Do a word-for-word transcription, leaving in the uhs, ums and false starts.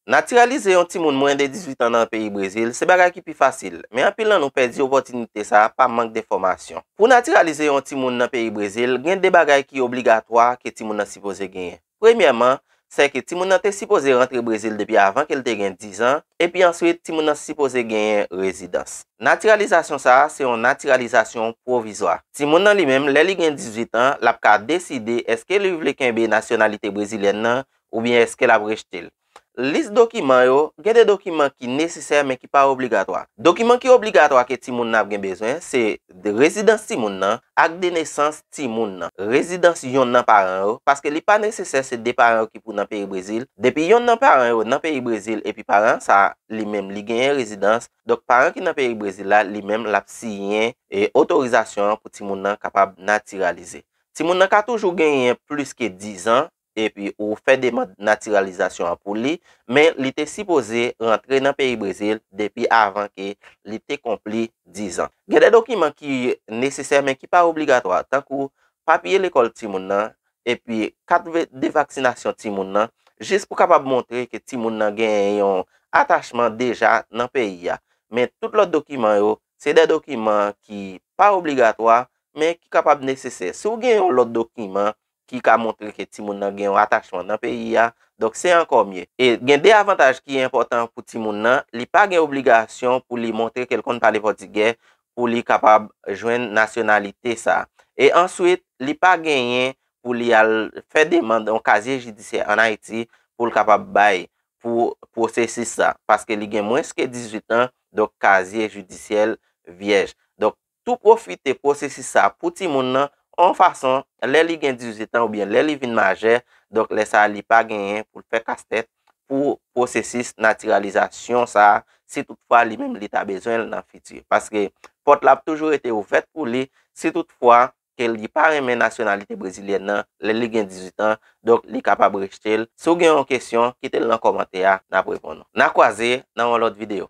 Natiralize yon timoun mwens de dizuit an nan peyi Brezil se bagay ki pi fasil, men anpil nan nou pèdi opòtinite sa a pa mank de fòmasyon. Pou natiralize yon timoun nan peyi Brezil, gen de bagay ki obligatwa ke timoun nan sipoze genyen. Premyèman, se ke timoun nan te sipoze rantre Brezil depi avan ke l te gen diz an, epi answit, timoun nan sipoze genyen rezidans. Natiralizasyon sa a se yon natiralizasyon pwovizwa. Timoun nan li menm, lè li gen dizuit an, l ap ka deside èske li vle kenbe nasyonalite brezilyèn nan oubyen èske l ap rejte l. Lis dokiman yo, gen de dokiman ki nesesè men ki pa obligatwa. Dokiman ki obligatwa ke timoun nan ap gen bezwen se de rezidans timoun nan, ak de nesans timoun nan, rezidans yonn nan paran yo, paske li pa nesesè se de paran yo ki pou nan peyi Brezil. Depi yonn nan paran yo nan peyi Brezil epi paran sa a li menm li genyen rezidans, donk paran ki nan peyi Brezil la li menm l ap siyen e otorizasyon an pou timoun nan kapab natiralize. Timoun nan ka toujou genyen plis ke diz an, epi ou fè demann natiralizasyon an pou li, men li te sipoze rantre nan peyi Brezil depi avan ke li te konpli diz an. Gen de dokiman ki nesesè men ki pa obligatwa, tankou papye lekòl timoun nan, epi kat ve- de vaksinasyon timoun nan, jis pou kapab montre ke timoun nan genyen yon atachman deja nan peyi a. Men tout lòt dokiman yo, se de dokiman ki pa obligatwa, men ki kapab nesesè. Si w gen yon lòt dokiman ki ka montre ke timoun nan gen yon atachman nan peyi a, donk se ankò mye. E gen de avantaj ki enpòtan pou timoun nan, li pa gen obligasyon pou li montre ke l konn pale pòtigè pou li kapab jwenn nasyonalite sa a. E answit, li pa genyen pou li al fè demann yon kazye jidisyè ann Ayiti pou l kapab bay pou pwosesis sa, paske li gen mwens ke dizuit an, donk kazye jidisyè l vyèj. Donk, tou pwofite pwosesis sa pou timoun nan, yon fason, lè li gen dizuit an oubyen lè li vin majè, donk lè sa a li pa genyen pou l fè kastèt pou pwosesis natiralizasyon sa a, si toutfwa li menm li ta bezwen l nan fiti. Paske pòt la ap toujou rete ouvèt pou li, si toutfwa ke li pa renmen nasyonalite brezilyèn nan, lè li gen dizuit an, donk li kapab rejte l. Si w gen yon kesyon, kite l nan kòmantè a, n ap reponn ou. N a kwaze nan yon lòt videyo.